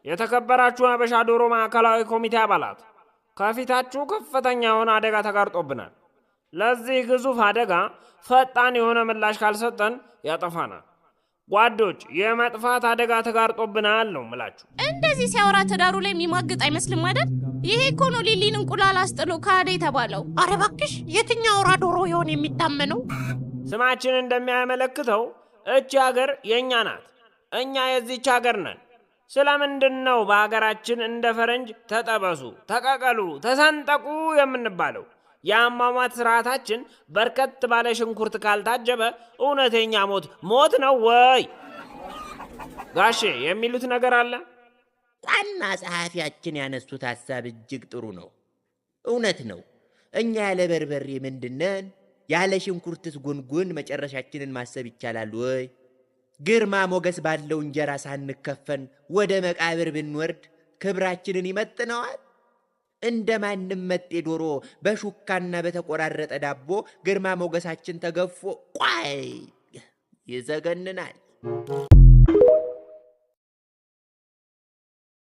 የተከበራችሁ አበሻ ዶሮ ማዕከላዊ ኮሚቴ አባላት፣ ከፊታችሁ ከፍተኛ የሆነ አደጋ ተጋርጦብናል። ለዚህ ግዙፍ አደጋ ፈጣን የሆነ ምላሽ ካልሰጠን ያጠፋናል። ጓዶች፣ የመጥፋት አደጋ ተጋርጦብናል ነው ምላችሁ። እንደዚህ ሲያወራ ትዳሩ ላይ የሚማግጥ አይመስልም አይደል? ይሄ እኮ ነው ሊሊን እንቁላል አስጥሎ ካደ የተባለው። አረ እባክሽ፣ የትኛው አውራ ዶሮ ይሆን የሚታመነው? ስማችን እንደሚያመለክተው እቺ ሀገር የእኛ ናት። እኛ የዚች ሀገር ነን። ስለምንድን ነው በሀገራችን እንደ ፈረንጅ ተጠበሱ፣ ተቀቀሉ፣ ተሰንጠቁ የምንባለው? የአሟሟት ስርዓታችን በርከት ባለ ሽንኩርት ካልታጀበ እውነተኛ ሞት ሞት ነው ወይ? ጋሼ፣ የሚሉት ነገር አለ? ዋና ጸሐፊያችን ያነሱት ሐሳብ እጅግ ጥሩ ነው። እውነት ነው። እኛ ያለ በርበሬ ምንድነን? ያለ ሽንኩርትስ ጉንጉን መጨረሻችንን ማሰብ ይቻላል ወይ? ግርማ ሞገስ ባለው እንጀራ ሳንከፈን ወደ መቃብር ብንወርድ ክብራችንን ይመጥነዋል? እንደ ማንም መጤ ዶሮ በሹካና በተቆራረጠ ዳቦ ግርማ ሞገሳችን ተገፎ ቋይ ይዘገንናል።